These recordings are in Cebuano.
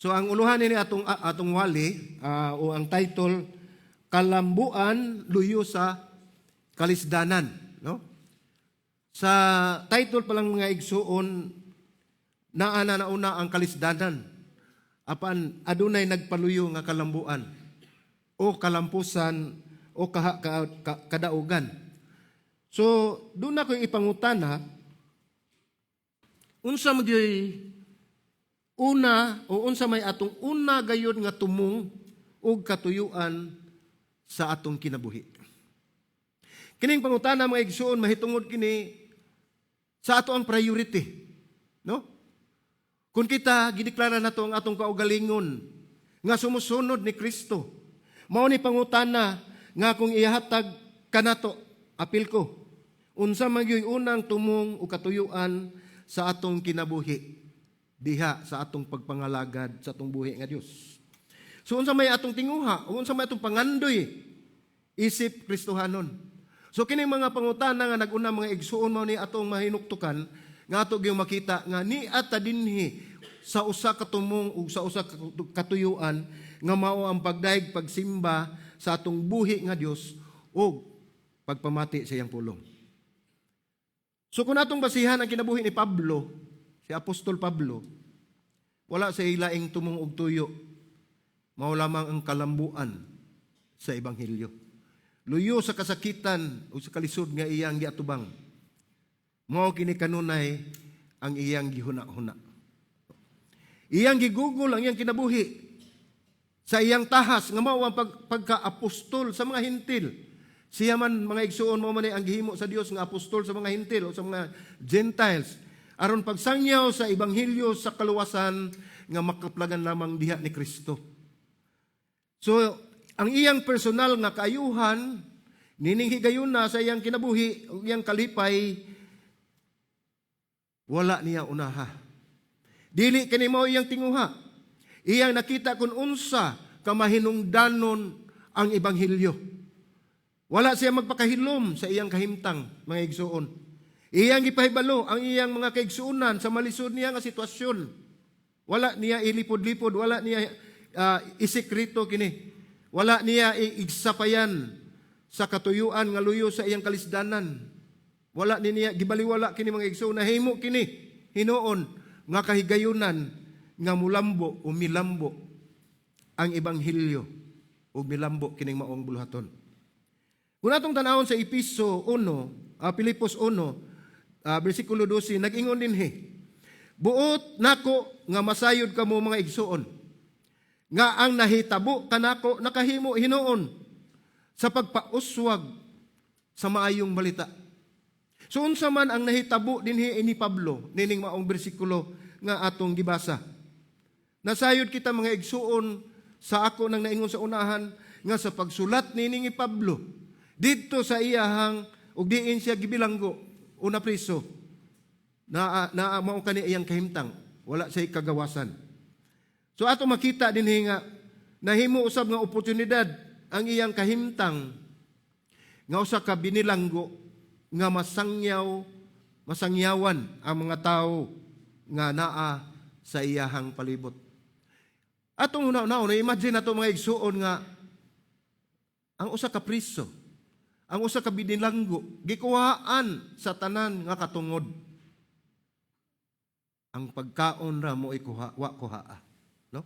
So ang uluhan ni atong atong wali o ang title, "Kalambuan Luyo sa Kalisdanan," no? Sa title pa lang, mga igsuon, naa na nauna ang kalisdanan. Apan adunay nagpaluyo nga kalambuan o kalampusan o kadaugan. So doon na ko ipangutana, unsa man gyud una o unsa may atong una gayud nga tumong ug katuyuan sa atong kinabuhi? Kining pangutana, mga igsuon, mahitungod kini sa ato ang priority, no? Kung kita gideklara nato ang atong kaugalingon nga sumusunod ni Kristo, mao ni pangutana nga kung ihatag kanato, apil ko, unsa man gyud unang tumong o katuyuan sa atong kinabuhi diha sa atong pagpangalagad sa atong buhi nga Dios? So unsa may atong tinguha, o unsa may atong pangandoy isip Kristohanon? So kini mga pangutana nga nag-una, mga igsuon, mao ni atong mahinuktukan nga ato gyud makita nga ni ata dinhi sa usa ka tumong ug sa usa ka katuyuan nga mao ang pagdayeg, pagsimba sa atong buhi nga Dios ug pagpamati sa iyang pulong. So kung atong basihan ang kinabuhi ni Pablo, si Apostol Pablo, wala sa ilaing tumong og tuyo. Mao lamang ang kalambuan sa ebanghelyo. Luyo sa kasakitan o sa kalisod nga iyang giatubang, mao kini kanunay ang iyang gihuna-huna. Iyang gigugol ang iyang kinabuhi sa iyang tahas nga mao ang pagka-apostol sa mga Hentil. Siya man, mga igsuon, mao man ang gihimo sa Dios nga apostol sa mga Hentil o sa mga Gentiles aron pagsangyaw sa ebanghelyo sa kaluwasan nga makaplagan lamang diha ni Kristo. So, ang iyang personal nga kaayuhan nining higayuna sa iyang kinabuhi ug iyang kalipay, wala niya unaha. Dili kini mao iyang tinguha. Iyang nakita kung unsa kamahinungdanon ang ebanghelyo. Wala siya magpakahilom sa iyang kahimtang, mga igsuon. Iyang gipahibalo ang iyang mga kaigsuonan sa malisod niya nga sitwasyon. Wala niya ilipod-lipod, wala niya isekreto kini. Wala niya igsapayan sa katuyuan nga luyo sa iyang kalisdanan. Wala ni niya gibaliwala kini, mga igsuon. Nahimo kini hinuon nga kahigayunan nga mulambo o milambo ang ebanghelyo ug milambo kining maong buluhaton. Kung atong tanawon sa Episo 1, Pilipos 1, versikulo 12, nag-ingon dinhi, "Buot nako nga masayod kamo, mga igsuon, nga ang nahitabo kanako nakahimo hinuon sa pagpauswag sa maayong balita." So unsa man ang nahitabo dinhi ni Pablo nining maong bersikulo nga atong gibasa? Nasayod kita, mga igsuon, sa ako nang naingon sa unahan nga sa pagsulat niini ni Pablo didto sa iyahang ug diin siya gibilanggo o napriso na na mao kani iyang kahimtang, wala siya kagawasan. So ato makita dinhi nga nahimo usab nga oportunidad ang iyang kahimtang nga usa ka binilanggo nga masangyawan ang mga tao nga naa sa iyahang palibot. Atong una-una, na imagine nato, mga igsuon, nga ang usa ka priso, ang usa ka binilanggo, gikuhaan sa tanan nga katungod. Ang pagkaon ra mo ikuha, wa kuhaa. No?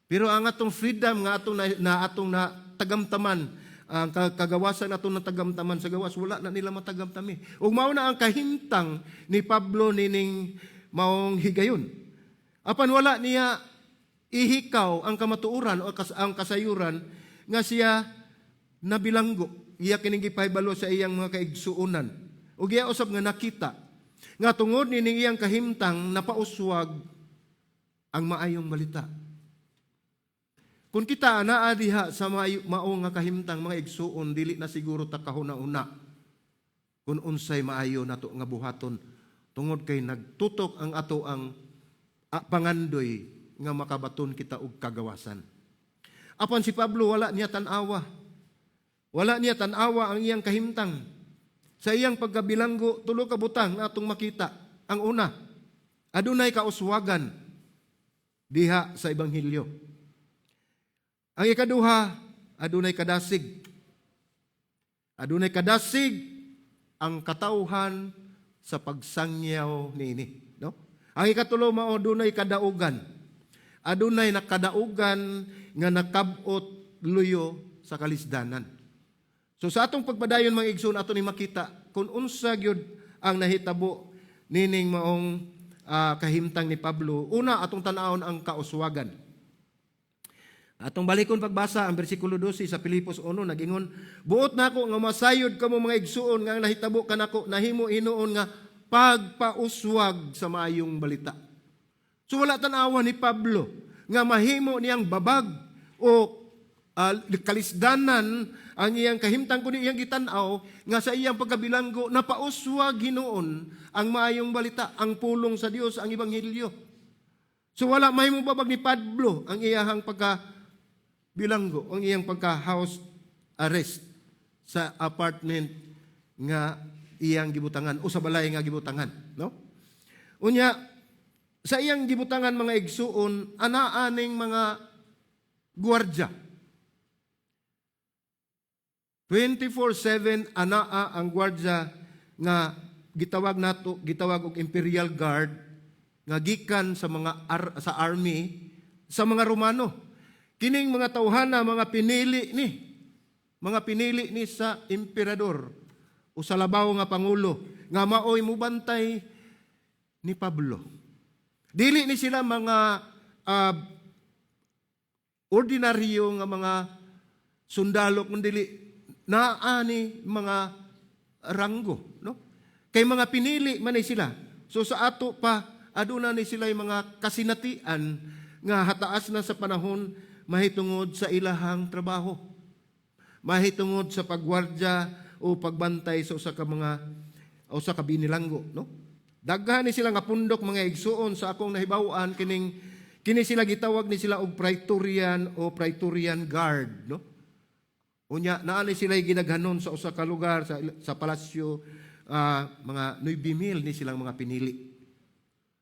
Pero ang atong freedom nga atong na atong na tagamtaman, ang kagawasan atong natagamtaman sa gawas, wala na nila matagamtami. Ug mao na ang kahimtang ni Pablo nining maong higayon. Apan wala niya ihikaw ang kamatuoran o ang kasayuran nga siya nabilanggo. Iya kining gipahibalo sa iyang mga kaigsuonan. Ug iya usab nga nakita nga tungod nining iyang kahimtang, napauswag ang maayong balita. Kung kita naa diha sa mao nga kahimtang, mga igsuon, dili na siguro ta kahuna-una kung unsay maayo nato nga buhaton tungod kay nagtutok ang ato ang pangandoy nga makabaton kita og kagawasan. Apan si Pablo, wala niya tan-awa. Wala niya tan-awa ang iyang kahimtang. Sa iyang pagkabilanggo, tulo ka butang na atong makita. Ang una, adunay kauswagan. diha sa ebanghelyo. Ang ikaduha, adunay kadasig. Adunay kadasig ang katawhan sa pagsangyaw niini, no? Ang ikatulo mao adunay kadaugan. Adunay nakadaugan nga nakab-ot luyo sa kalisdanan. So sa atong pagpadayon, mga igsoon, ato ni makita kung unsa gyud ang nahitabo nining maong kahimtang ni Pablo. Una, atong tan-awon ang kauswagan. Atong balikon pagbasa ang bersikulo 12 sa Filipos 1, nagingon, "Buot nako nga masayod kamo, mga igsuon, nga ang nahitabo kanako nahimo hinuon nga pagpauswag sa maayong balita." So wala tan-awa ni Pablo nga mahimo niyang babag o kalisdanan ang iyang kahimtang, kundi iyang gitan-aw nga sa iyang pagkabilanggo napauswag hinuon ang maayong balita, ang pulong sa Dios, ang ebanghelyo. So wala mahimo babag ni Pablo ang iyahang pagka bilanggo, ang iyang pagka house arrest sa apartment nga iyang gibutangan o sa balay nga gibutangan, no? Unya sa iyang gibutangan, mga igsuon, anaa ning mga gwardya. 24/7 anaa ang gwardya nga gitawag nato, gitawag og Imperial Guard nga gikan sa army sa mga Romano. Kining mga tawhana, mga pinili ni sa emperador o sa labaw nga pangulo nga maoy mubantay ni Pablo. Dili ni sila mga ordinaryo nga mga sundalo, kun dili naa ni mga ranggo, no? Kay mga pinili man ni sila. So sa ato pa, aduna ni sila yung mga kasinatian nga hataas na sa panahon mahitungod sa ilahang trabaho, mahitungod sa pagwardya o pagbantay sa usa ka mga usa ka binilanggo, no? Daghan ni sila nga pundok, mga igsuon. Sa akong nahibaw-an, kining kini sila gitawag ni sila og Praetorian o Praetorian Guard, no? Unya naa ni sila gidaghanon sa usa ka lugar sa palasyo, mga 9,000 ni silang mga pinili.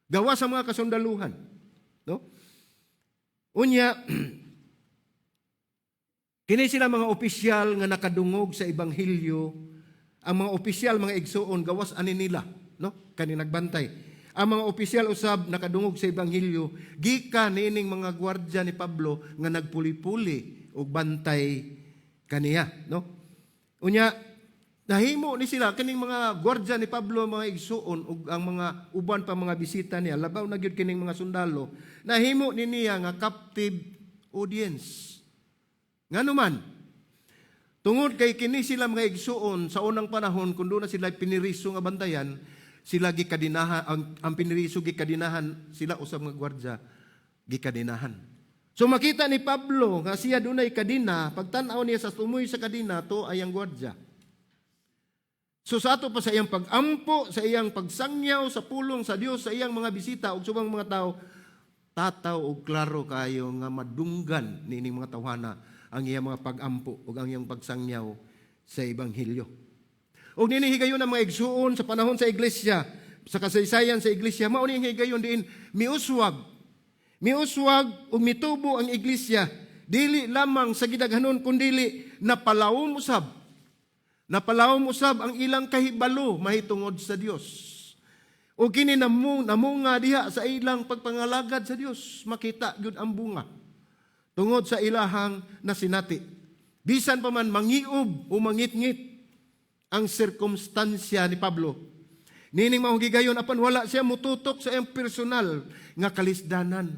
Gawa sa mga kasundaluhan, no? Unya kini sila mga opisyal nga nakadungog sa ebanghelyo. Ang mga opisyal, mga igsuon, gawas ani nila, no? Kani nagbantay. Ang mga opisyal usab nakadungog sa ebanghelyo gikan niining mga gwardya ni Pablo nga nagpuli-puli og bantay kaniya, no? Unya nahimo ni sila kining mga gwardya ni Pablo, mga igsuon, ug ang mga uban pa mga bisita niya, labaw na gyud kining mga sundalo, nahimo ni niya nga captive audience. Ngano man? Tungod kay kini sila, mga igsuon, sa unang panahon, kung duna sila piniriso nga bantayan, sila gikadinahan, ang piniriso gikadinahan, sila usab mga gwardya gikadinahan. So makita ni Pablo nga siya dunay kadina, pagtan-aw niya sa tumoy sa kadina to ay ang gwardya. So sa ato pa sa iyang pag-ampo, sa iyang pagsangyaw sa pulong sa Dios sa iyang mga bisita ug sa ubang mga tao, tataw og klaro kayo nga madunggan niining mga tawhana ang iyang mga pag-ampo ug ang iyang pagsangyaw sa ebanghelyo. Ug nining higayon ang mga igsuon, sa panahon sa iglesia, sa kasaysayan sa iglesia, mao ni ang higayon diin miuswag. Miuswag ug mitubo ang iglesia dili lamang sa gidaghanon kundili napalawom usab. Napalawom usab ang ilang kahibalo mahitungod sa Dios. O kini namunga diha sa ilang pagpangalagad sa Dios, makita gyud ang bunga tungod sa ilahang nasinati. Bisan pa man mangiob o mangitngit ang sirkumstansya ni Pablo. Nining maong gigayon, apan wala siya mututok sa iyang personal nga kalisdanan.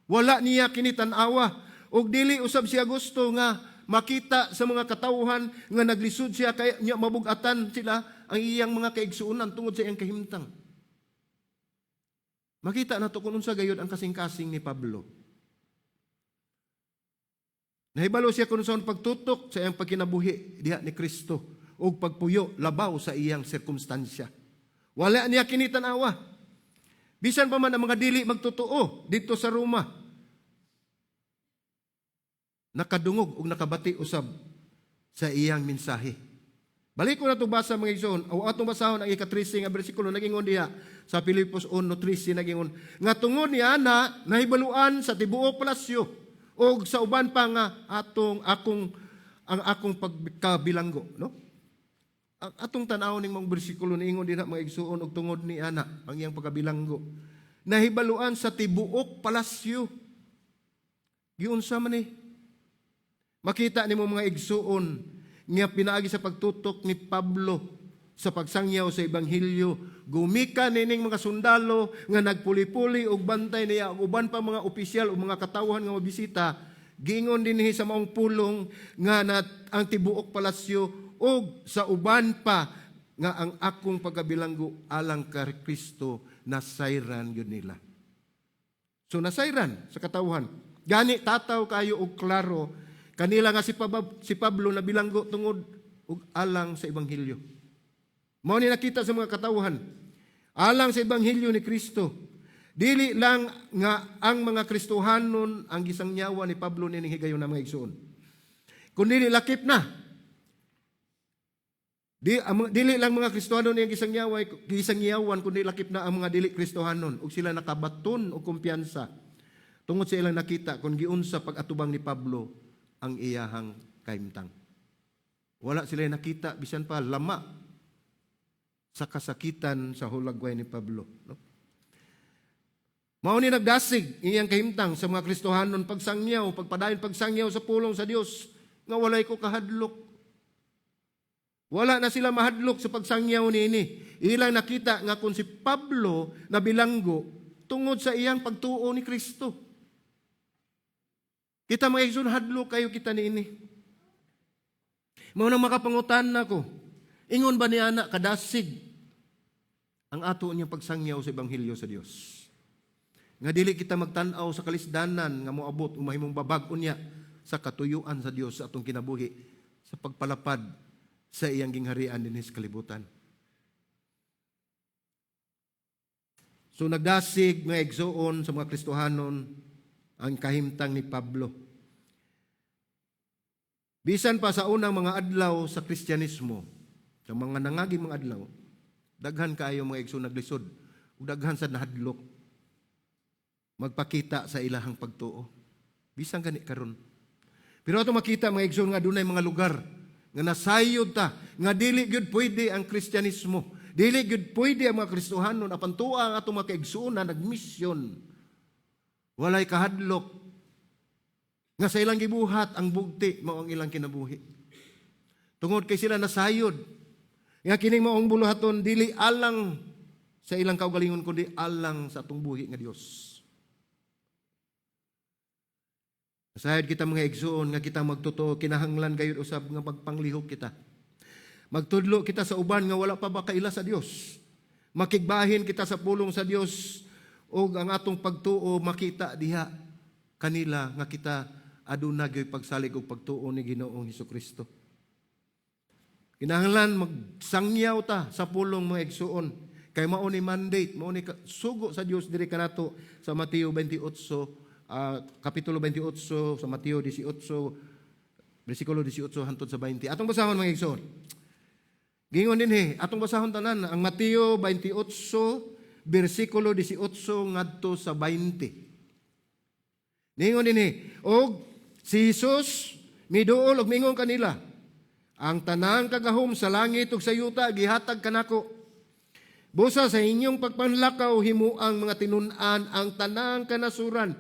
Wala niya kini tan-awa ug dili usab siya gusto nga makita sa mga katawhan nga naglisod siya kay nya mabugatan sila ang iyang mga kaigsuonan tungod sa iyang kahimtang. Makita nato kung unsa gayud ang kasing-kasing ni Pablo. Nahibalo siya kung unsaon pagtutok sa iyang pagkinabuhi diha ni Kristo ug pagpuyo labaw sa iyang sirkumstansya. Wala niya kini tan-awa. Bisan pa man ang mga dili magtotoo dito sa Roma, nakadungog ug nakabati usab sa iyang mensahe. Balik ko na itong basa, mga igsoon, o atong basahon ang ika-13 nga bersikulo, nagingon diha sa Filipos 1:13, nagingon nga tungod niya na nahibaluan sa tibuok palasyo o sa uban pa nga atong akong ang akong pagkabilanggo, no? Ang atong tan-aw ning mga bersikulo, niingon diha, mga igsuon, og tungod ni ana ang iyang pagkabilanggo nahibaluan sa tibuok palasyo. Giunsa man ni? Makita nimo, mga igsuon, nga pinaagi sa pagtutok ni Pablo sa pagsangyaw sa ebanghelyo, gumikan nining mga sundalo nga nagpuli-puli og bantay niya ug uban pa mga opisyal o mga katawhan nga mabisita. Giingon dinhi sa maong pulong nga na ang tibuok palasyo ug sa uban pa nga ang akong pagkabilanggo alang kay Kristo nasayran gyud nila. So nasayran sa katawhan. Gani tataw kayo og klaro kanila nga si Pablo nabilanggo tungod og alang sa ebanghelyo. Mao ni nakita sa mga katawhan. Alang sa ebanghelyo ni Kristo. Dili lang nga ang mga Kristohanon ang gisangyawan ni Pablo nining higayon na, mga igsoon, kundi lakip na. Dili lang mga Kristohanon ang gisangyawan, kundi lakip na ang mga dili Kristohanon ug sila nakabaton og kumpiyansa tungod sa ilang nakita kung giunsa pag-atubang ni Pablo ang iyahang kahimtang. Wala sila nakita bisan pa lama sa kasakitan sa hulagway ni Pablo. No? Mao ni nagdasig iyang kahimtang sa mga Kristohanon pagsangyaw, pagpadayon pagsangyaw sa pulong sa Dios nga walay ko kahadlok. Wala na sila mahadlok sa pagsangyaw niini. Ilang nakita nga kung si Pablo nabilanggo tungod sa iyang pagtuo ni Kristo. Kita, mga igsoon, hadlok kayo kita niini. Mao nang makapangutan nako. Ingon ba ni ana kadasig ang ato niyang pagsangyaw sa ebanghelyo sa Dios, nga dili kita magtan-aw sa kalisdanan nga moabot o mahimong babag unya sa katuyuan sa Dios sa atong kinabuhi sa pagpalapad sa iyang gingharian dinhi sa kalibutan? So nagdasig, mga igsoon, sa mga Kristohanon ang kahimtang ni Pablo. Bisan pa sa unang mga adlaw sa Kristyanismo, sa mga nangaging mga adlaw, daghan kaayo, mga igsoon, naglisod ug daghan sa nahadlok magpakita sa ilahang pagtuo. Bisan gani karon. Pero ato makita, mga igsoon, nga dunay mga lugar nga nasayod ta nga dili gyud pwede ang Kristyanismo. Dili gyud pwede ang mga Kristohanon apan tuwa ang atong mga kaigsuonan nagmisyon. Walay kahadlok nga sa ilang gibuhat ang bugti mao ang ilang kinabuhi. Tungod kay sila nasayod nga kining maong buluhaton dili alang sa ilang kaugalingon kundi alang sa atong buhi nga Dios. Nasayod kita, mga igsoon, nga kita magtotoo, kinahanglan gayud usab nga magpanglihok kita. Magtudlo kita sa uban nga wala pa ba kaila sa Dios. Makigbahin kita sa pulong sa Dios ug ang atong pagtuo makita diha kanila nga kita aduna gyud pagsalig og pagtuo ni Ginoong Hesukristo. Kinahanglan magsangyaw ta sa pulong, mga igsoon. Kay mao ni mandate, mao ni sugo sa Dios diri kanato sa Mateo 28, kapitulo 28 sa Mateo 18, bersikulo 18 hantod sa 20. Atong basahon, mga igsoon. Gingon dinhi, atong basahon tanan ang Mateo 28 bersikulo 18 ngadto sa 20. Ningon dinhi, og si Jesus miduol og mingon kanila, "Ang tanang kagahom sa langit ug sa yuta gihatag kanako. Busa sa inyong pagpanlakaw, himuang mga tinun-an ang tanang kanasuran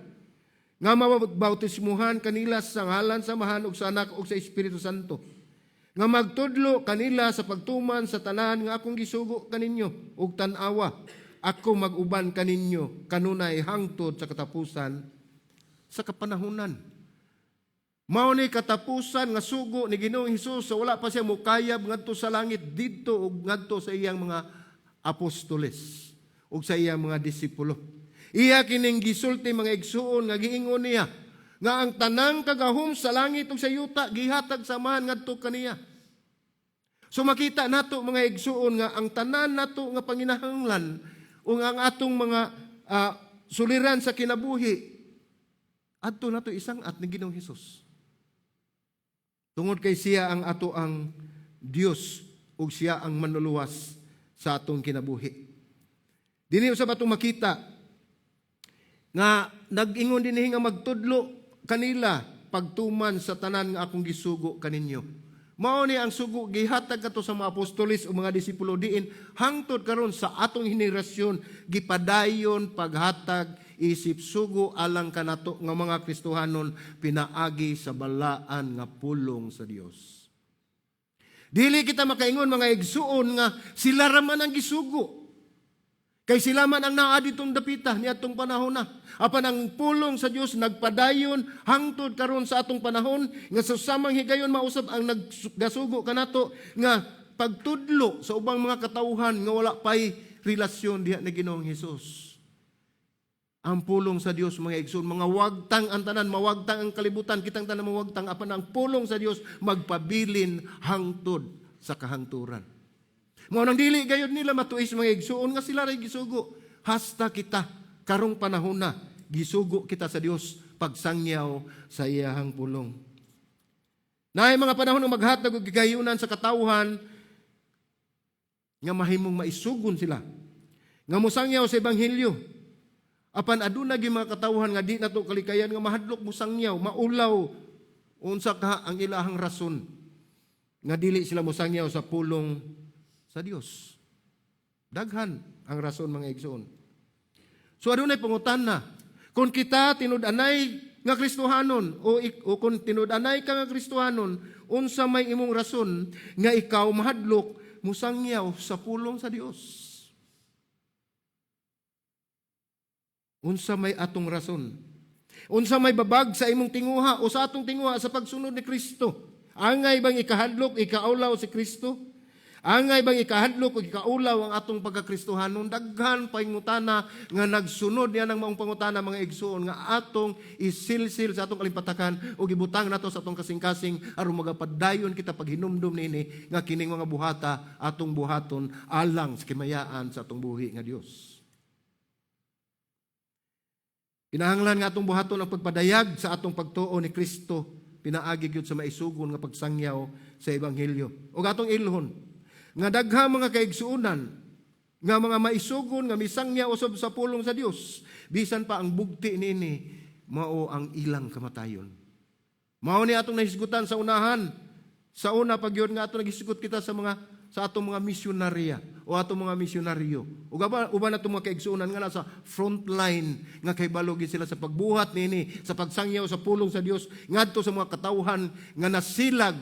nga mabautismuhan kanila sa ngalan sa Amahan ug sa Anak ug sa Espiritu Santo. Nga magtudlo kanila sa pagtuman sa tanan nga akong gisugo kaninyo, ug tan-awa, ako mag-uban kaninyo kanunay hangtod sa katapusan sa kapanahunan." Mao ni katapusan nga sugo ni Ginoong Hesus sa wala pa siya mukayab ngadto sa langit didto ug ngadto sa iyang mga apostoles ug sa iyang mga disipulo. Iya kining gisulti, mga igsuon, nga giingon niya nga ang tanang kagahom sa langit ug sa yuta gihatag sa Amahan ngadto kaniya. So makita nato, mga igsuon, nga ang tanan nato nga panginahanglan ug ang atong mga suliran sa kinabuhi adto nato isang-at ni Ginoong Hesus. Tungod kay siya ang ato ang Dios. ug siya ang manluluwas sa atong kinabuhi. Dinhi usab atong makita nga nag-ingon dinhi nga magtudlo kanila pagtuman sa tanan nga akong gisugo kaninyo. Mao ni ang sugo gihatag kato sa mga apostoles o mga disipulo, diin hangtod karon sa atong henerasyon gipadayon paghatag isip sugo alang kanato nga mga Kristohanon pinaagi sa balaan nga pulong sa Dios. Dili kita makaingon, mga igsuon, nga sila ra man ang gisugo. Kay sila man ang naa ditong dapita niadtong panahon na. Apan ang pulong sa Dios nagpadayon hangtod karon sa atong panahon, nga sa samang higayon mausab ang naggasugo kanato nga pagtudlo sa ubang mga katawhan nga wala pay relasyon diha ni Ginoong Hesus. Ang pulong sa Dios, mga igsoon, mga wagtang ang tanan, mawagtang ang kalibutan, kitang tanan mawagtang, apan ang pulong sa Dios magpabilin hangtod sa kahangturan. Mao nang dili gayud nila matuis, mga igsuon, nga sila ray gisugo. Hasta kita karong panahon na gisugo kita sa Dios pagsangyaw sa iyahang pulong. Naay mga panahon nga maghatag og gigayunan sa katawhan nga mahimong maisugon sila nga mosangyaw sa ebanghelyo. Apan aduna gyud mga katawhan nga di nato kalikayan nga mahadlok mosangyaw, maulaw, unsa ka ang ilahang rason nga dili sila mosangyaw sa pulong sa Dios. Daghan ang rason, mga igsoon. So adunay pangutana. Kung kita tinud-anay nga Kristohanon o kung tinud-anay ka nga Kristohanon, unsa may imong rason nga ikaw mahadlok musangyaw sa pulong sa Dios? Unsa may atong rason? Unsa may babag sa imong tinguha o sa atong tinguha sa pagsunod ni Kristo? Angay bang ikahadlok, ikaulaw si Kristo? Angay bang ikahadlok o ikaulaw ang atong pagkakristohanon? Daghan pangutana nga nagsunod niya ng maong pangutana, mga igsuon, nga atong isilsil sa atong kalimpatakan o gibutang nato sa atong kasing-kasing aron magapadayon kita paghinumdum niini nga kining mga buhata atong buhaton alang sa kimayaan sa atong buhi nga Dios. Kinahanglan nga atong buhaton ang pagpadayag sa atong pagtuo ni Kristo pinaagi gyud sa maisugon nga pagsangyaw sa ebanghelyo. Ug atong ilhon nga daghang mga kaigsuonan nga mga maisugon nga misangyaw usab sa pulong sa Dios, bisan pa ang bugti niini mao ang ilang kamatayon. Mao ni atong nahisgutan sa unahan. Sa una pag yun nga atong naghisgot kita sa atong mga misyonarya o atong mga misyonaryo. Ug uban atong mga kaigsuonan nga nasa front line nga kahibalo gid sila sa pagbuhat niini, sa pagsangyaw sa pulong sa Dios ngadto sa mga katawhan nga nasilag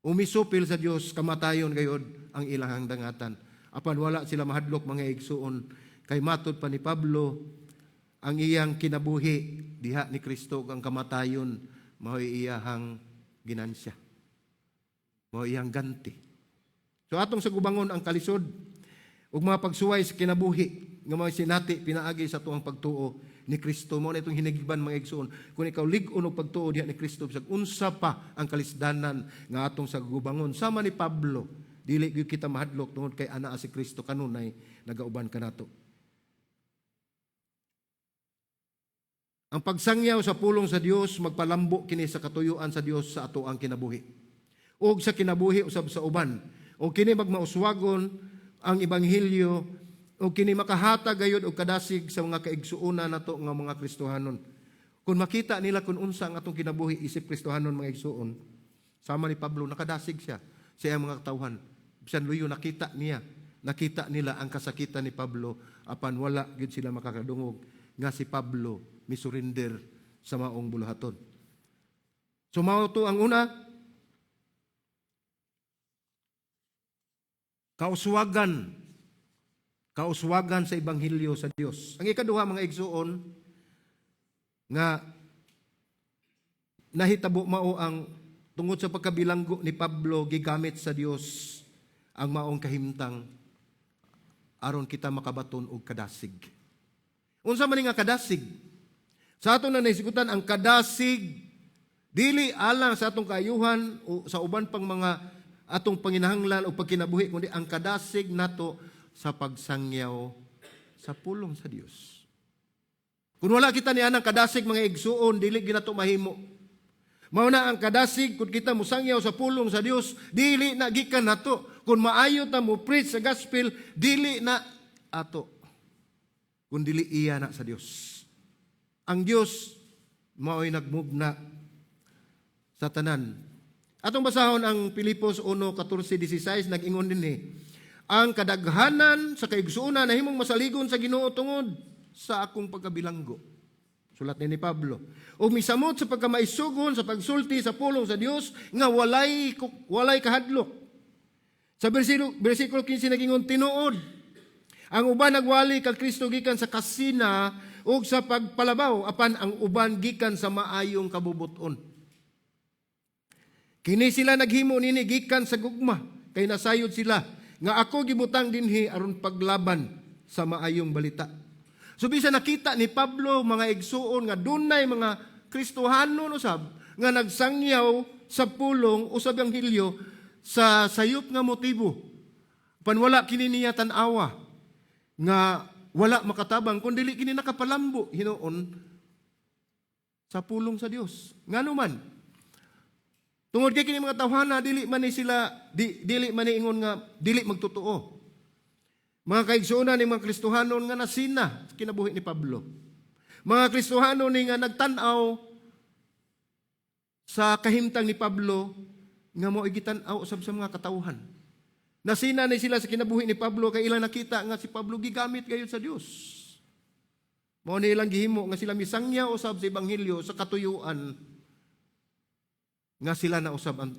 umisupil sa Dios, kamatayon gayod ang ilang dangatan. Apan wala sila mahadlok, mga igsuon, kay matod pa ni Pablo, ang iyang kinabuhi diha ni Kristo ug ang kamatayon mao'y iyahang ginansya. Mao iyang ganti. So atong sagubangon ang kalisod ug mga pagsuway sa kinabuhi nga mga sinati pinaagi sa tuang pagtuo ni Kristo. Mao na itong hinagiban, mga igsoon. Kung ikaw lig-on og pagtuo diha ni Kristo, bisag unsa pa ang kalisdanan nga atong sagubangon, sama ni Pablo, dili gyud kita mahadlok tungod kay anaa si Kristo kanunay nagauban kanato. Ang pagsangyaw sa pulong sa Dios magpalambo kini sa katuyuan sa Dios sa ato ang kinabuhi ug sa kinabuhi usab sa uban. O kini magmauswagon ang ebanghelyo o kini makahatag gayud og kadasig sa mga kaigsuonan nato nga mga Kristohanon. Kung makita nila kung unsa ang atong kinabuhi isip Kristohanon, mga igsuon, sama ni Pablo, nakadasig siya sa iyang mga katawhan. Bisan luyo nakita nila ang kasakitan ni Pablo, apan wala gyud sila makakadungog nga si Pablo misurrender sa maong buluhaton. So mao to ang una, kauswagan sa ebanghelyo sa Dios. Ang ikaduha, mga igsuon, nga nahitabo mao ang tungod sa pagkabilanggo ni Pablo, gigamit sa Dios ang maong kahimtang aron kita makabaton og kadasig. Unsa man nga kadasig? Sa ato na nahisgutan, ang kadasig dili alang sa atong kaayuhan o sa uban pang mga atong panginahanglan o pagkinabuhi, kundi ang kadasig nato sa pagsangyaw sa pulong sa Dios. Kung wala kita niya ng kadasig, mga igsuon, dili ginato mahimo. Mao na ang kadasig kung kita musangyaw sa pulong sa Dios, dili na gikan nato. Kung maayo ta mo preach sa gospel, dili na ato. Kung dili iya na sa Dios. Ang Dios mao'y nagmugna sa tanan. Atong basahon ang Pilipos 1:14-16, nag-ingon dinhi. "Ang kadaghanan sa kaigsuonan nahimong masaligon sa Ginoo tungod sa akong pagkabilanggo." Sulat ni Pablo. "Ug misamot sa pagkamaisugon sa pagsulti sa pulong sa Dios nga walay kahadlok." Sa bersikulo 15 nagingon, "Tinuod, ang uban nagwali kang Kristo gikan sa kasina ug sa pagpalabaw, apan ang uban gikan sa maayong kabubuton. Kini sila naghimo nini gikan sa gugma, kay nasayod sila nga ako gibutang dinhi aron paglaban sa maayong balita." So bisan nakita ni Pablo, mga igsuon, nga dunay mga Kristohanon usab nga nagsangyaw sa pulong o sa ebanghelyo sa sayop nga motibo. Pan wala kini niya tan-awa nga wala makatabang kun dili kini nakapalambo hinuon sa pulong sa Dios. Ngano man? Tungod kay kini mga tawhana dili man ni sila dili man ni ingon nga dili magtotoo. Mga kaigsuonan ni mga Kristohanon nga nasina sa kinabuhi ni Pablo. Mga Kristohanon ni nga nagtan-aw sa kahimtang ni Pablo nga mao gitan-aw usab sa mga katawhan. Nasina ni sila sa kinabuhi ni Pablo kay ilang nakita nga si Pablo gigamit gayud sa Dios. Mao ni ilang gihimo nga sila misangyaw usab sa ebanghelyo sa katuyuan nga sila na usab ang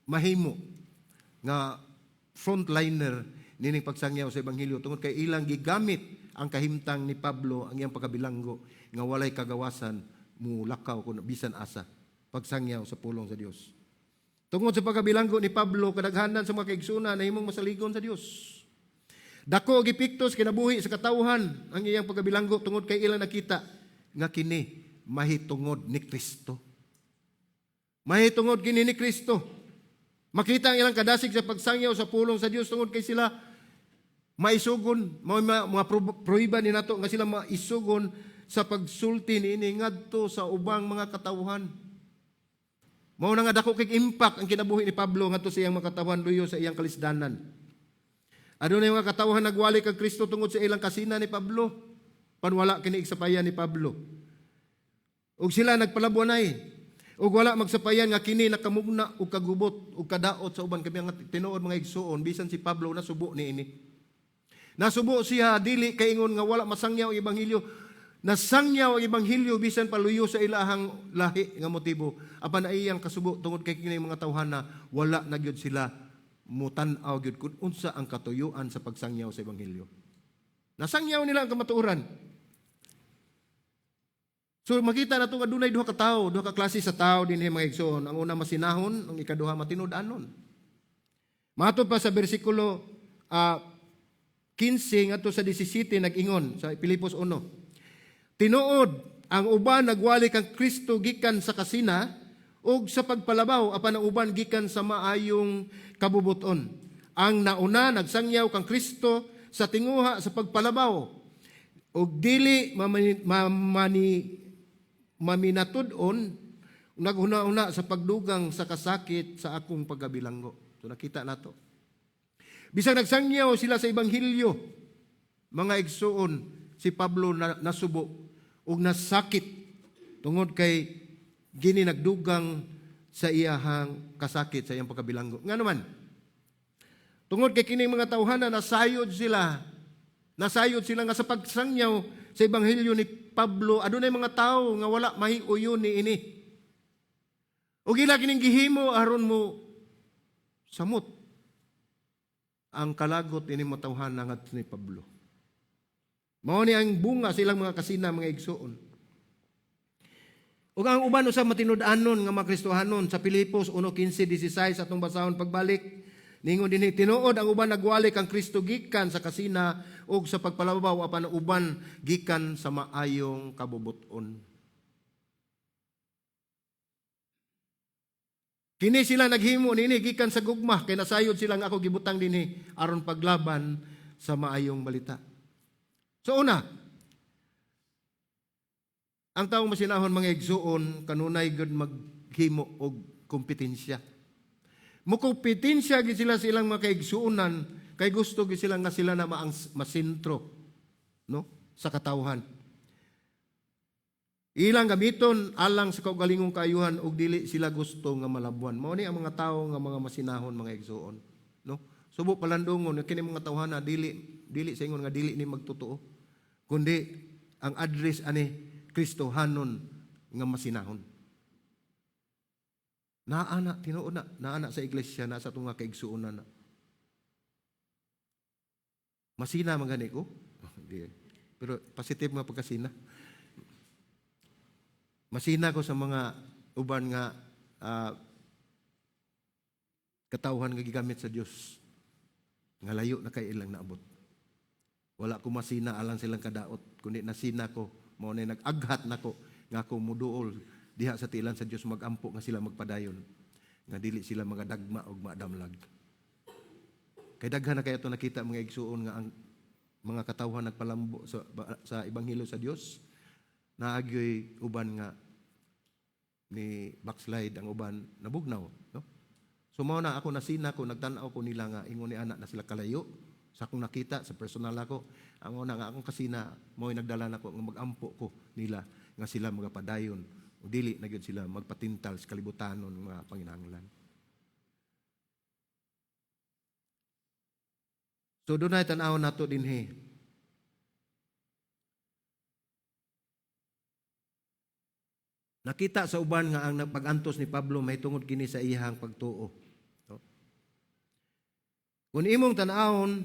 mahimo nga frontliner nining pagsangyaw sa ebanghelyo tungod kay ilang gigamit ang kahimtang ni Pablo, ang iyang pagkabilanggo nga walay kagawasan, mulakaw kun bisan asa pagsangyaw sa pulong sa Dios. Tungod sa pagkabilanggo ni Pablo, kadaghanan sa mga kaigsuonan nahimong masaligon sa Dios. Dako og epekto sa kinabuhi sa katawhan ang iyang pagkabilanggo tungod kay ilang nakita nga kini mahitungod ni Kristo. Mahitungod kini ni Kristo. Makita ang ilang kadasig sa pagsangyaw sa pulong sa Dios tungod kay sila maisugon, mga pruiba ni nato nga sila maisugon sa pagsulti niini ngadto sa ubang mga katawhan. Mao na nga dako kay impact ang kinabuhi ni Pablo ngadto sa iyang mga katawhan luyo sa iyang kalisdanan. Adunay mga katawhan nagwali kang Kristo tungod sa ilang kasina ni Pablo. Panwala kini igsapayan ni Pablo. Ug sila nagpalabuanay. Ug wala magsapayan nga kini nakamugna og kagubot ug kadaot sa uban. Kami ang tinuod, mga igsuon, bisan si Pablo nasubo niini. Nasubo siya dili kay ingon nga wala masangyaw ang ebanghelyo. Nasangyaw ang ebanghelyo bisan paluyo sa ilahang lahi nga motibo. Apan iyang kasubo tungod kay kini mga tawhana wala na gyud sila mutan-aw gyud kung unsa ang katuyuan sa pagsangyaw sa ebanghelyo. Nasangyaw nila ang kamatuoran. So makita nato nga dunay duha ka tawo, duha ka klase sa tawo dinhi, mga igsoon. Ang una masinahon, ang ikaduha matinud-anon. Matod pa sa bersikulo 15 ngadto sa 17, nag-ingon sa Pilipos 1. "Tinuod, ang uban nagwali kang Kristo gikan sa kasina ug sa pagpalabaw, apan ang uban gikan sa maayong kabubuton. Ang nauna nagsangyaw kang Kristo sa tinguha sa pagpalabaw ug dili mamani maminatud-on naghuna-una sa pagdugang sa kasakit sa akong pagkabilanggo." So nakita nato. Bisag nagsangyaw sila sa ebanghelyo, mga igsuon, si Pablo na, nasubo ug nasakit tungod kay gini nagdugang sa iyahang kasakit sa iyang pagkabilanggo. Nga naman, tungod kay kining mga tawhana nasayod sila. Nasayod sila nga sa pagsangyaw sa ebanghelyo ni Pablo, adunay mga tawo nga wala mahiuyon ni ini. Ug ila kining gihimo aron mo samot ang kalagot ini mga tawhana ngadto ni Pablo. Mao ni ang bunga sa ilang mga kasina, mga igsuon. Ug ang uban usab matinud-anon nga mga Kristohanon sa Pilipos 1:15-16 atong basahon pagbalik. Ningon dinhi, "Tinuod, ang uban nagwali kang Kristo gikan sa kasina ug sa pagpalabaw, apan ang uban gikan sa maayong kabubuton. Kini sila naghimo niini gikan sa gugma kay nasayod sila nga ako gibutang dinhi aron paglaban sa maayong balita." So una, ang taong masinahon, mga igsuon, kanunay gud maghimo maghimo og kompetensya. Mukompetensya gid sila sa ilang mga kaigsuonan kay gusto gid sila nga sila na maang masentro, no, sa katawhan. Ilang gamiton alang sa kaugalingong kaayuhan ug dili sila gusto nga malabuan. Mao ni ang mga tawo nga mga masinahon, mga igsuon, no? Subo palandungon kini mga tawhana, dili dili sa ingon nga dili ni magtotoo, kundi ang address ani Kristohanon nga masinahon. Naa na, tinuod na, naa na sa iglesia, na sa atong mga kaigsuonan na. Masina man gani ko. Di. Pero positive nga pagkasina. Masina ko sa mga uban nga katawhan nga gigamit sa Dios nga layo na kay ilang naabot. Wala ko masina alang silang kadaot, kundi nasina ko mao na nag-aghat nako nga ako muduol diha sa tilan sa Dios, magampo nga sila magpadayon, nga dili sila mga dagma og madamlag. Kay daghan na kay ato nakita, mga igsuon, nga ang mga katawhan nagpalambo sa ebanghelyo sa Dios, naagyoy uban nga ni backslide, ang uban nabugnaw, no? So mao na ako nasina ko, nagtan-aw ko nila nga ingon ni ana na sila kalayo sa akong nakita sa personal ako. Ang una nga akong kasina mao nagdala nako nga magampo ko nila nga sila magapadayon o dili na gyud sila magpatintal sa kalibutanon mga panginahanglan. So dunay tan-awon nato dinhi. Nakita sa uban nga ang pag-antos ni Pablo mahitungod kini sa iyang pagtuo. No? Kung imong tan-awon,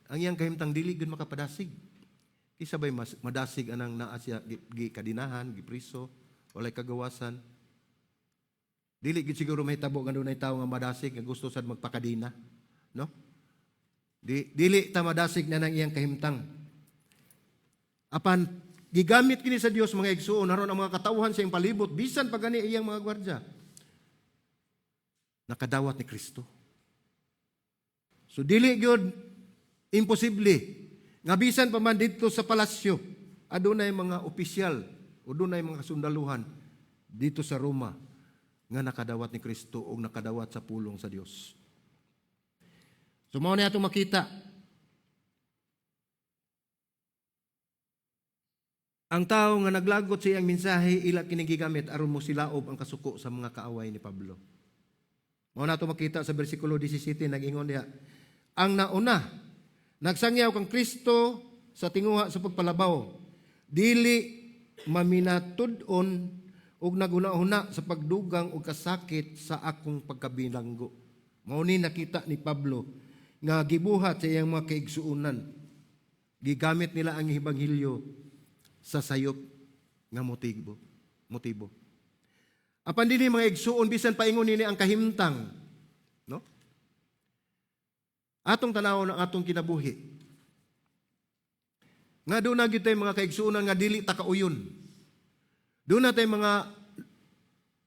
ang iyang kahimtang dili gyud makapadasig. Kisa bay mas madasig anang naa siya gi kadinahan, gipriso, walay kagawasan. Dili gyud siguro mahitabo nga dunay tawo nga madasig nga gusto sad magpakadina, no? Dili ta madasig na nang iyang kahimtang. Apan gigamit kini sa Dios, mga igsuon, aron ang mga katawhan sa iyang palibot, bisan pa gani iyang mga gwardya, nakadawat ni Kristo. So dili gyud imposible nga bisan pa man didto sa palasyo adunay mga opisyal o dunay mga kasundaluhan dito sa Roma nga nakadawat ni Kristo o nakadawat sa pulong sa Dios. So mao ni atong makita. Ang tao nga naglagot sa iyang mensahe, ila kini gigamit aron mo silaob ang kasuko sa mga kaaway ni Pablo. Mao na ato makita sa bersikulo 17, nag-ingon diha. Ang nauna, nagsangyaw kang Kristo sa tinguha sa pagpalabaw, dili maminatud-on ug naguna-huna sa pagdugang og kasakit sa akong pagkabilanggo. Mao ni nakita ni Pablo nga gibuhat sa iyang mga kaigsuonan. Gigamit nila ang ebanghelyo sa sayop nga motibo. Motibo. Apan dinhi, mga igsuon, bisan paingon nini ang kahimtang, no? Atong tan-awon ang atong kinabuhi. Nga duna gyud tay mga kaigsuonan nga dili ta kauyon. Duna tay mga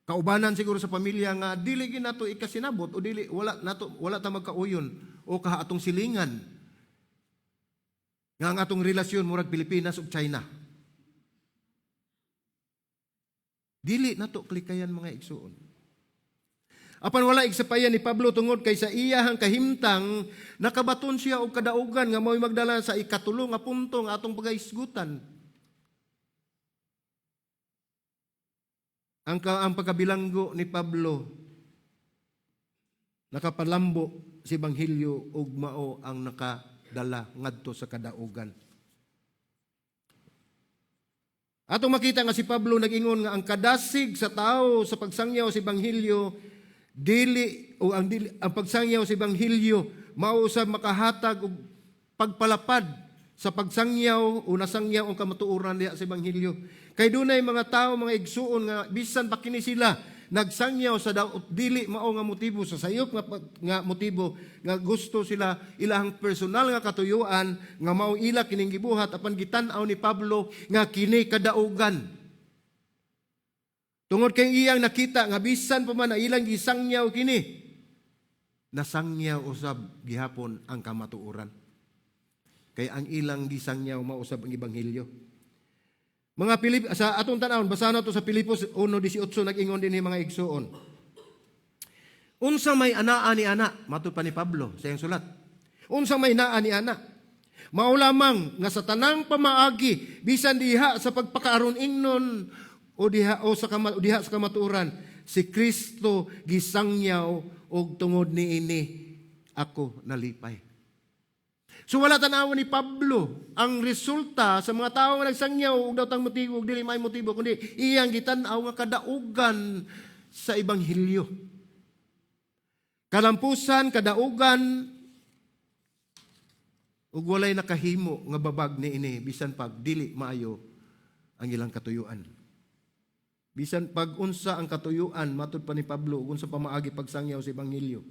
kaubanan siguro sa pamilya nga dili gyud nato ikasinabot o dili wala nato wala ta magkauyon o kaha atong silingan nga ang atong relasyon murag Pilipinas ug China. Dili nato klikayan, mga igsuon. Apan wala igsapayan ni Pablo tungod kay sa iyahang kahimtang nakabaton siya og kadaugan nga mao'y magdala sa ikatulo nga punto nga atong pagahisgutan. Ang pagkabilanggo ni Pablo nakapalambo sa ebanghelyo ug mao ang nakadala ngadto sa kadaugan. Atong makita nga si Pablo nag-ingon nga ang kadasig sa tao sa pagsangyaw sa ebanghelyo dili o ang dili, ang pagsangyaw sa ebanghelyo mao sa makahatag og pagpalapad sa pagsangyaw o nasangyaw ang kamatuoran diha sa ebanghelyo. Kay dunay mga tawo, mga igsuon, nga bisan pa kini sila nagsangyaw sa daot dili mao nga motibo, sa sayop nga motibo nga gusto sila ilahang personal nga katuyuan nga mao ila kining gibuhat, apan gitan-aw ni Pablo nga kini kadaugan. Tungod kay iyang nakita nga bisan pa man ang ilang gisangyaw kini, nasangyaw usab gihapon ang kamatuoran. Kay ang ilang gisangyaw mao usab ang ebanghelyo. Mga Pilip sa atong tan-awon, basahan nato sa Filipos 1:18, nag-ingon dinhi, mga igsuon. "Unsa may anaa ni ana," matud pa ni Pablo sa iyang sulat. "Unsa may naa ni ana? Mao lamang nga sa tanang pamaagi, bisan diha sa pagpakaaron ingnon o diha o sa kama, o diha sa kamatuoran, si Kristo gisangyaw og tungod niini ako nalipay." So wala tan-awon ni Pablo ang resulta sa mga tao nga nagsangyaw og daotang motibo ug dili may motibo, kundi iyang gitan-aw nga kadaugan sa ebanghelyo. Kalampusan, kadaugan, ug walay nakahimo nga babag niini bisan pag dili maayo ang ilang katuyuan. Bisan pag unsa ang katuyuan, matud pa ni Pablo, ug unsa pamaagi pagsangyaw sa ebanghelyo.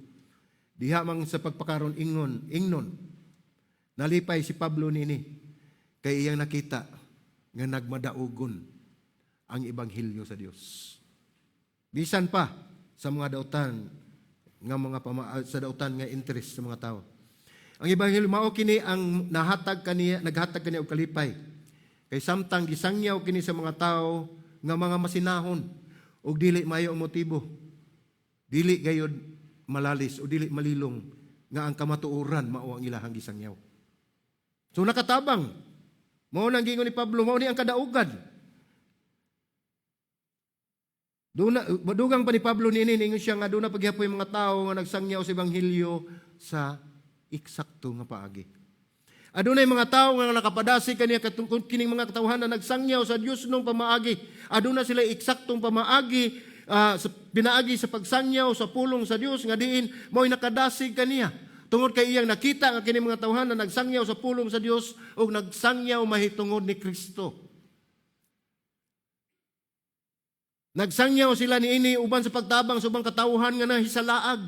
Diha man sa pagpakaron ingnon, nalipay si Pablo niini kay iyang nakita nga nagmadaugon ang ebanghelyo sa Dios. Bisan pa sa mga dautan nga mga sa dautan nga interest sa mga tao. Ang ebanghelyo mao kini ang nahatag kaniya, naghatag kaniya og kalipay. Kay samtang gisangyaw kini sa mga tao nga mga masinahon ug dili maayo ang motibo. Dili gayod malalis o dili malilong nga ang kamatuoran mao ang ilahang gisangyaw. So nakatabang. Mao nang giingon ni Pablo, mao ni ang kadaugan. Duna, madugang pa ni Pablo niini, ningon siya nga duna pagyapoy mga tao nga nagsangyaw sa ebanghelyo sa eksakto nga paagi. Adunay mga tao nga nakapadasig kaniya katungkol kining mga katawhan na nagsangyaw sa Dios nung pamaagi. Aduna sila eksaktong pamaagi sa pinaagi sa pagsangyaw sa pulong sa Dios nga diin mao'y nakadasig kaniya. Tungod kay iyang nakita nga kini mga tawhan na nagsangyaw sa pulong sa Dios ug nagsangyaw mahitungod ni Kristo. Nagsangyaw sila niini uban sa pagtabang sa ubang katawhan nga nahisalaag.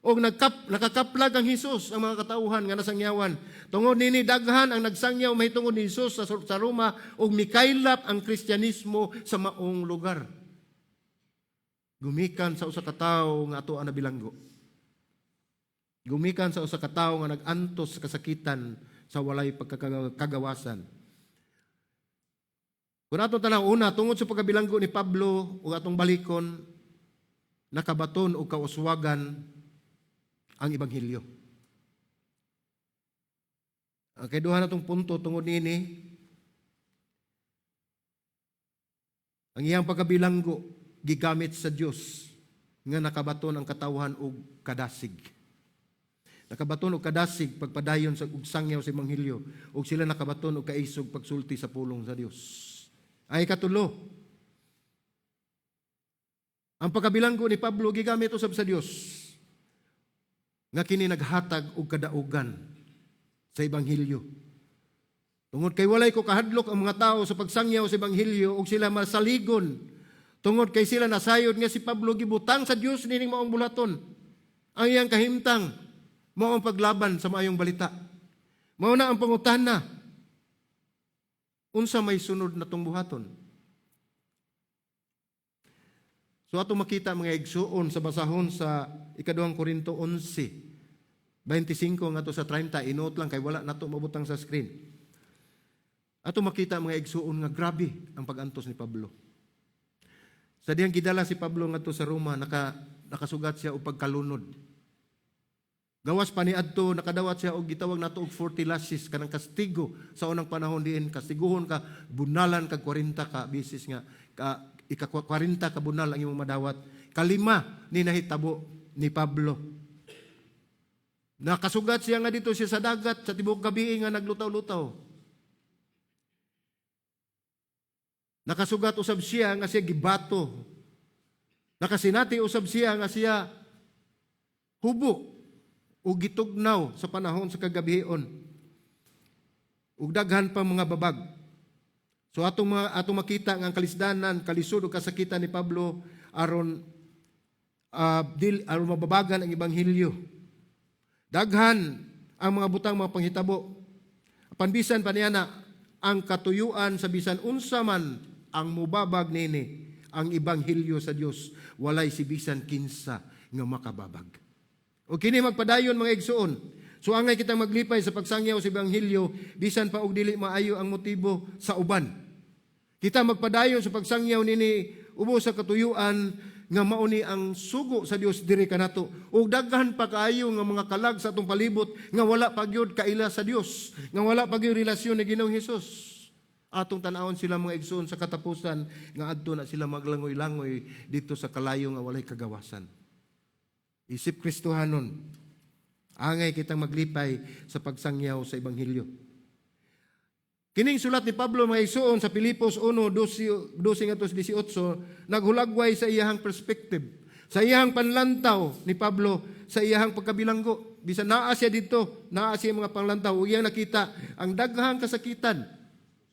Og nakakaplag ang Hesus ang mga katawhan nga nasangyawan. Tungod nini daghan ang nagsangyaw mahitungod ni Hesus sa Roma ug mikaylap ang Kristyanismo sa maong lugar. Gumikan sa usa ka tawo nga ato ang nabilanggo. Gumikan sa usa ka tawo nga nag-antos sa kasakitan sa walay pagkakagawasan. Kung ato tanang una, tungod sa pagkabilanggo ni Pablo ug atong balikon, nakabaton og kauswagan ang ebanghelyo. Ang kaiduha natong punto, tungod niini, ang iyang pagkabilanggo gigamit sa Dios nga nakabaton ang katawhan og kadasig. Nakabaton og kadasig pagpadayon sa ug sangyaw sa ebanghelyo ug sila nakabaton og kaisog pagsulti sa pulong sa Dios. Ay katulo, ang pagkabilanggo ni Pablo gigamit usab sa Dios nga kini naghatag og kadaugan sa ebanghelyo. Tungod kay walay ko kahadlok ang mga tao sa pagsangyaw sa ebanghelyo ug sila masaligon. Tungod kay sila nasayod nga si Pablo gibutang sa Dios nining maong bulaton. Ang iyang kahimtang mao ang paglaban sa maayong balita. Mao na ang pangutana. Unsa may sunod na tong buhaton? So atong makita, mga igsuon, sa basahon sa ikaduhang Korinto 11:25 ngadto sa 30, inuot lang kay wala nato mabutang sa screen. Ato makita, mga igsuon, nga grabe ang pag-antos ni Pablo. Sa diyang gidala si Pablo ngadto sa Roma, nakasugat siya og pagkalunod. Gawas pa ni adto, nakadawat siya og gitawag nato og 40 lashes, kanang kastigo sa unang panahon diin kastiguhon ka, bunalan kag 40 ka bisis nga ka, ika 40 ka bunal ang imong madawat. Kalima ni nahitabo ni Pablo. Nakasugat siya nga dito siya sa dagat sa tibuok gabi nga naglutaw-lutaw. Nakasugat usab siya nga siya gibato. Nakasinati usab siya nga siya hubo o gitugnaw sa panahon sa kagabion. Ug daghan pa mga babag. So atong makita nga ang kalisdanan, kalisod ug kasakitan ni Pablo aron mababagan ang ebanghelyo. Daghan ang mga butang mga panghitabo. Apan bisan pa niya na ang katuyuan sa bisan unsa man ang mubabag nini ang ebanghelyo sa Dios, walay si bisan kinsa nga makababag. O kini magpadayon, mga igsuon. So angay kitang maglipay sa pagsangyaw sa ebanghelyo bisan pa og dili maayo ang motibo sa uban. Kita magpadayon sa pagsangyaw nini ubos sa katuyuan nga mao ni ang sugo sa Dios diri kanato. Ug daghan pa kaayo nga mga kalag sa atong palibot nga wala pa gyud kaila sa Dios, nga wala pa gyud relasyon ni Ginoong Hesus. Atong tan-awon sila, mga igsoon, sa katapusan nga adto na sila maglangoy-langoy dito sa kalayo nga walay kagawasan. Isip Kristohanon, angay kitang maglipay sa pagsangyaw sa ebanghelyo. Kining sulat ni Pablo, mga igsoon, sa Filipos 1:12 12 ngadto 18, naghulagway sa iyahang perspective, sa iyahang panlantaw ni Pablo sa iyahang pagkabilanggo. Bisan naa siya dito, naa siya mga panglantaw ug iyang nakita ang daghang kasakitan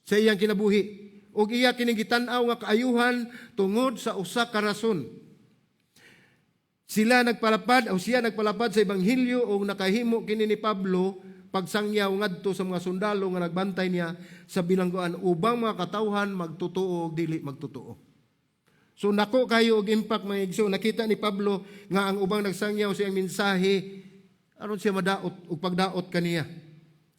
sa iyang kinabuhi. Ug iya kining gitan-aw nga kaayuhan tungod sa usa ka rason. Sila nagpalapad o siya nagpalapad sa ebanghelyo ug nakahimo kini ni Pablo pagsangyaw ngadto sa mga sundalo nga nagbantay niya sa bilangguan ubang mga katawhan magtotoo og dili magtotoo. So nako kayo og impact, mga igsoon. Nakita ni Pablo nga ang ubang nagsangyaw sa iyang mensahe aron siya madaot ug pagdaot kaniya.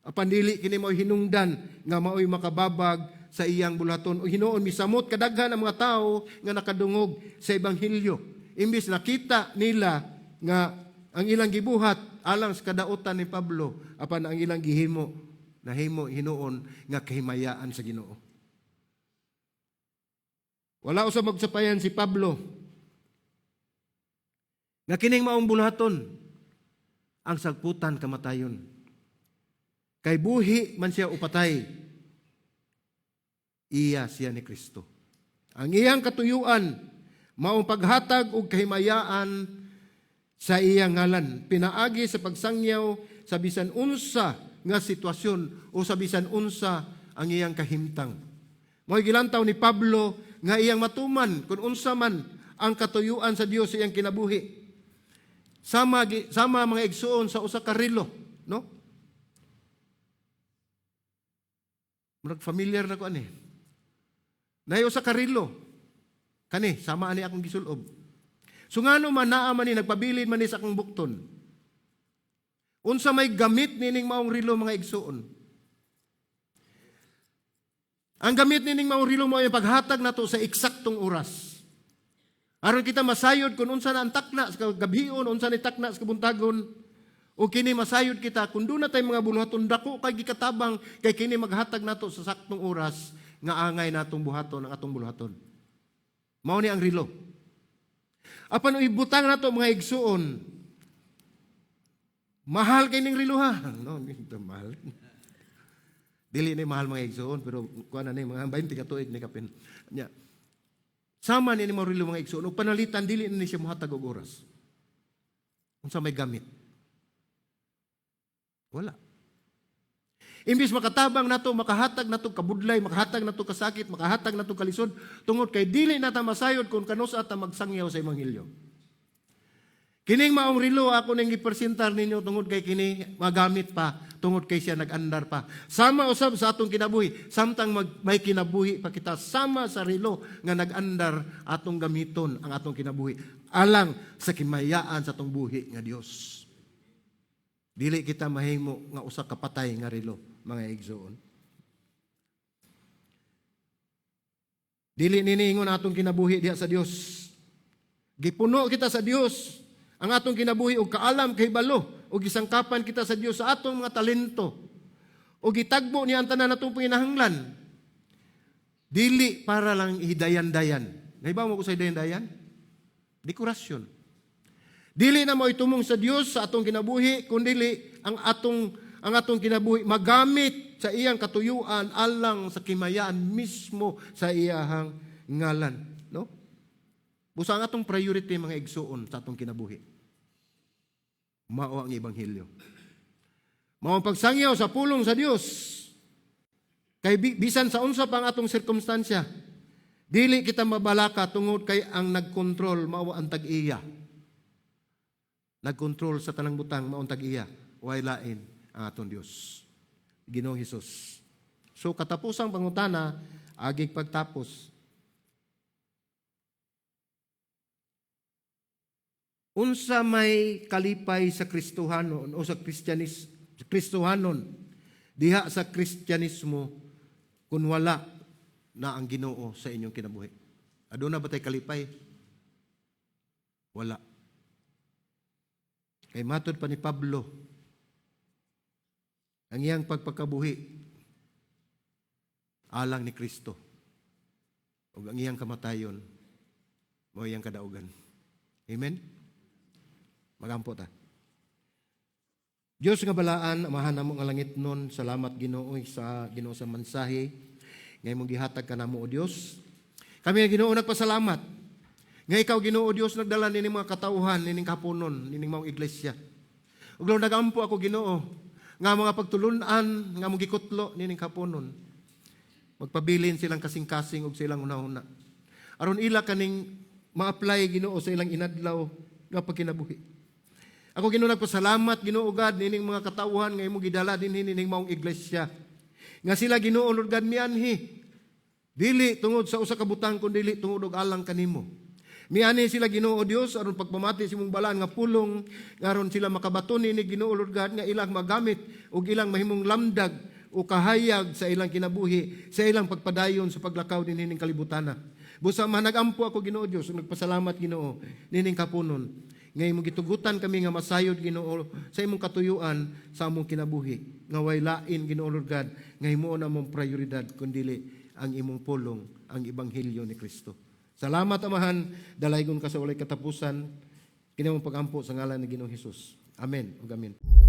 Apan dili kini mao'y hinungdan nga mao'y makababag sa iyang buluhaton. O hinuon misamot kadaghan ang mga tao nga nakadungog sa ebanghelyo. Imbis nakita nila nga ang ilang gibuhat alang sa kadautan ni Pablo, apan ang ilang gihimo nahimo hinuon nga kahimayaan sa Ginoo. Wala usab magsapayan si Pablo nga kining maong buluhaton ang sagputan kamatayon. Kay buhi man siya o patay, iya siya ni Kristo. Ang iyang katuyuan maong paghatag og kahimayaan sa iyang ngalan pinaagi sa pagsangyaw sa bisan unsa nga sitwasyon o sa bisan unsa ang iyang kahimtang. Mo'y gilantaw ni Pablo nga iyang matuman kung unsa man ang katuyuan sa Dios sa iyang kinabuhi. Sama, mga igsuon, sa usa ka relo, no? Murag familiar na ko ani. Naay usa ka relo. Kani, sama ani akong gisulob. So ngano man naa man ni nagpabilin man ni sa akong bukton? Unsa may gamit nining maong relo, mga igsuon? Ang gamit nining maong relo mao ang paghatag nato sa eksaktong oras. Aron kita masayod kung unsa na ang takna sa gabhion, unsa ni takna sa kabuntagon, o kini masayod kita kung duna tay mga buluhaton. Dako kay gikatabang kay kini maghatag nato sa saktong oras nga angay natong buhaton ang atong buluhaton. Mao ni ang relo. Apan ibutang nato, mga igsuon, mahal kay ning relo ha. No, ito mahal. Dili ni mahal, mga igsuon, pero kuan na ni mga 20 ka tuig ni kapin. Nya. Sama ni mo relo, mga igsuon, ug panalitan dili na ni siya mohatag og oras. Unsa may gamit? Wala. Imbis makatabang nato, makahatag nato kabudlay, makahatag nato kasakit, makahatag nato kalisod, tungod kay dili nata masayod kung kanus-a ta magsangyaw sa ebanghelyo. Kining maong relo ako ning gipresentar ninyo tungod kay kini magamit pa, tungod kay siya nag-andar pa. Sama usab sa atong kinabuhi, samtang may kinabuhi pa kita, sama sa relo nga nag-andar, atong gamiton ang atong kinabuhi alang sa kimayaan sa atong buhi nga Dios. Dili kita mahimo nga usa ka patay nga relo, mga igsoon. Dili niningon atong kinabuhi diha sa Dios. Gipuno kita sa Dios ang atong kinabuhi og kaalam, kahibalo, ug gisangkapan kita sa Dios sa atong mga talento. Ug gitagbo niya ang tanan natong panginahanglan. Dili para lang hidayan-dayan. Nahibaw mo ko sa hidayan-dayan? Dekorasyon. Dili na mo itumong sa Dios sa atong kinabuhi, kundili ang atong kinabuhi magamit sa iyang katuyuan alang sa kimayaan mismo sa iyahang ngalan, no? Busa ang atong priority, mga igsuon, sa atong kinabuhi, mao ang ebanghelyo. Mao ang pagsangyaw sa pulong sa Dios. Kay bisan sa unsa pa ang atong sirkumstansya, dili kita mabalaka tungod kay ang nagkontrol mao ang tag-iya. Nagkontrol sa tanang butang mao ang tag-iya, way lain ang atong Dios, Ginoong Hesus. So katapusang pangutana, agig pagtapos. Unsa may kalipay sa Kristohanon o sa Kristohanon diha sa Kristyanismo kung wala na ang Ginoo sa inyong kinabuhi? Aduna ba tay kalipay? Wala. Kay matod pa ni Pablo, ang iyang pagpakabuhi alang ni Kristo ug ang iyang kamatayon mao iyang kadaugan. Amen. Magampo ta. Diyos nga balaan, Amahan namo nga langitnon, salamat, Ginoo, sa Ginoo sa mensahe nga imong gihatag kanamo, o Dios. Kami, Ginoo, nagpasalamat nga ikaw, Ginoo Dios, nagdala nining mga katawhan nining kapunon nining maong iglesia. Ug Lord, nagampo ako, Ginoo, nga mga pagtulunan nga among gikutlo nining kapunon, magpabilin silang kasing-kasing ug silang hunahuna, aron ila kaning ma-apply, Ginoo, sa ilang inadlaw nga pagkinabuhi. Ako, Ginoo, nagpasalamat, Ginoo God, nining mga katawhan nga imong gidala dinhi nining maong iglesia. Nga sila, Ginoo Lord God, mianhi dili tungod sa usa ka butang kun dili tungod og alang kanimo. Mianhi sila, Ginoo Dios, aron pagpamati sa imong balaan nga pulong, nga aron sila makabaton ni, Ginoo Lord God, nga ilang magamit ug ilang mahimong lamdag o kahayag sa ilang kinabuhi, sa ilang pagpadayon sa paglakaw dinhi ning kalibutana. Busa managampo ako, Ginoo Dios, ug nagpasalamat, Ginoo, nining kapunon nga imong gitugutan kami nga masayod, Ginoo, sa imong katuyuan sa among kinabuhi, nga way lain, Ginoo Lord God, nga himuon among prioridad kundili ang imong pulong, ang ebanghelyo ni Kristo. Salamat, Amahan, dalaygon ka sa walay katapusan. Kini among pagampo sa ngalan ni Ginoong Hesus. Amen ug amen.